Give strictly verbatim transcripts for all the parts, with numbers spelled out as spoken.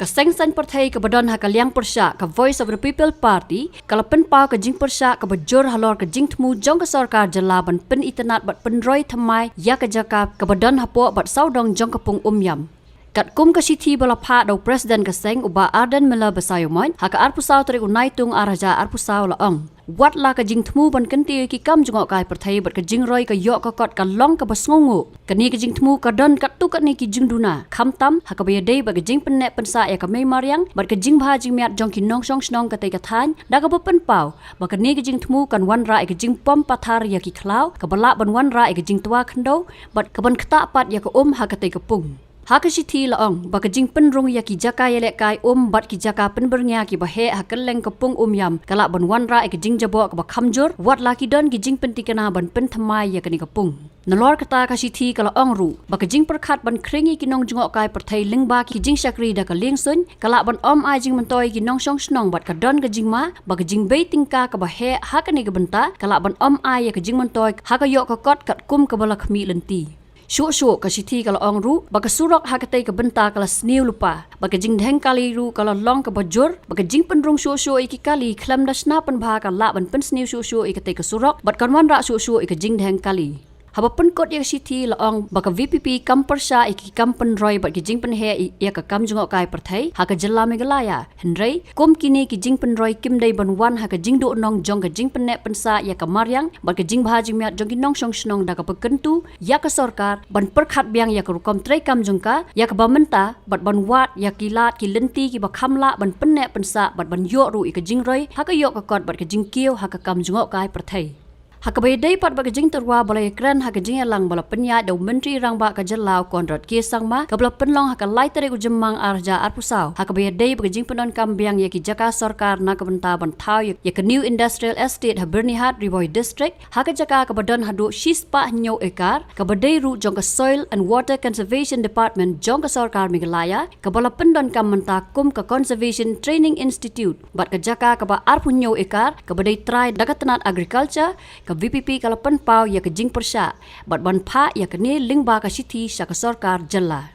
Ka seng saiñ pyrthei kaba don ha ka liang pyrshah, ka Voice of the People Party, ka la pynpaw ka jingpyrshah kaba jur halor ka jingthmu jong ka sorkar jylla ban pynitynnad bad pynroi thymmai ïa ka jaka kaba don hapoh bad sawdong jong ka pung Umïam. Katkum ka shithi ba la phah da u President ka seng, u Bah Ardent Miller Basaiawmoit, ha ka arphew saw tarik u Naitung ar hajar arphew saw, la ong: Wat la ka jingthmu ban kyntiew ïa ki kam jngohkai pyrthei bad ka jingroi ka ïoh ka kot ka long kaba sngewnguh. Kane ka jingthmu ka don katto katne ki jingduna, khamtam ha kaba ïadei bad ka jingpynneh pynsah ïa ka mei mariang bad ka jingbha jingmiat jong ki nongshong shnong katei ka thaiñ, da kaba pynpaw ba kane ka jingthmu kan wanrah ïa ka jingpom pathar ïa ki khlaw, kaba lah ban wanrah ïa ka jingtwa khyndew bad kaban ktah pat ïa ka um ha katei ka pung. Ha ka shithi la ong ba ka jingpynrung ïa ki jaka ïalehkai um bad ki jaka pynbyrngia kiba heh ha kylleng ka pung Umïam ka lah ban wanrah ïa ka jingjaboh kaba kham jur, wat la ki don ki jingpyntikna ban pynthymmai ïa kane ka pung. Nalor kata, ka shithi ka la ong ruh ba ka jingpyrkhat ban khring ïa ki nongjngohkai pyrthei lyngba ki jingshakri da ka liengsuiñ ka lah ban ym ai jingmyntoi ïa ki nongshong shnong bad ka don ka jingma ba ka jingbei tyngka kaba heh ha kane ka bynta ka lah ban ym ai ïa ka jingmyntoi ha ka ïoh ka kot katkum kaba la khmih lynti. Shuh shuh, ka shithi ka la ong ruh ba ka surok ha katei ka bynta ka la sniew lypa, ba ka jingdheng kali ruh ka la long kaba jur, ba ka jingpynrung shuh shuh ïa ki kali khlem da shna pynbha ka lah ban pynsniew shuh shuh ïa katei ka surok bad kan wanrah shuh shuh ïa ka jingdheng kali. Haba pynkut ïa ka shithi la ong ba ka V P P kam pyrshah ïa ki kam pynroi bad ki jingpynheh ïa ka kam jngohkai pyrthei ha ka jylla Meghalaya. Hynrei kum kine ki jingpynroi kim dei ban wan ha ka jingduhnong jong ka jingpynneh pynsah ïa ka mariang bad ka jingbha jingmiat jong ki nongshong shnong, da kaba kyntu ïa ka sorkar ban pyrkhat biang ïa ka rukom treikam jong ka ïa kaba mynta bad ban wad ïa ki lad ki lynti kiba kham lah ban pynneh pynsah bad ban ïoh ruh ïa ka jingroi ha ka ïoh ka kot bad ka jingkiew ha ka kam jngohkai pyrthei. Ha kaba ïadei pat bad ka jingtyrwa ba la ïakren ha ka jingïalang ba la pynïaid da u Myntri Rangbah ka jylla, u Conrad K Sangma, kaba la pynlong ha ka lai tarik u Jymmang ar hajar arphew saw, ha kaba ïadei bad ka jingpyndonkam biang ïa ki jaka sorkar na ka bynta ban thaw ïa, ïa ka New Industrial Estate ha Byrnihat, Ri Bhoi District, ha ka jaka kaba don haduh shispah hynñiew ekar, kaba dei ruh jong ka Soil and Water Conservation Department jong ka sorkar Meghalaya, kaba la pyndonkam mynta kum ka Conservation Training Institute, bad ka jaka kaba arphew hynñiew ekar kaba dei trai da ka tnat Agriculture, ka V P P ka la pynpaw ïa ka jingpyrshah bad ban phah ïa kane lyngba ka shithi sha ka sorkar jylla.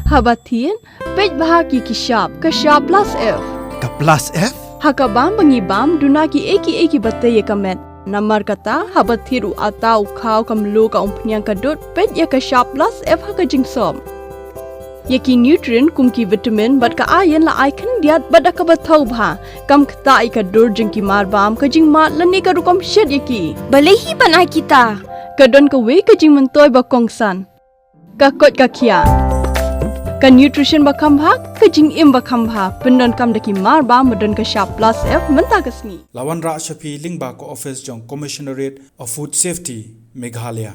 Haba thied, peit bha ki ki shap, ka shap plus F. Ka plus F? Ha ka bam ba ngi bam, duna kiei kiei kiba tei ïa ka met. Namar kata, haba thied u atta, u khaw, ka mluh, ka umphniang, ka dud, peit ïa ka shap plus F ha ka jingsop. Ïa ki nutrient kum ki vitamin bad ka iron la ai khyndiat bad da kaba thaw bha. Kam ktah ïa ka dur jong ki mar bam, ka jingmad lane ka rukom shet ïa ki. Balei hi ban ai kita? Ka don kawei ka jingmyntoi ba kongsan. Ka koit ka khiah. Ka nutrition ba kham bha, ka jingim ba kham bha. Pyndonkam da ki mar bam ba don ka shap plus F mynta ka sngi. La wanrah sha phi lyngba ka office jong Commissionerate of Food Safety, Meghalaya.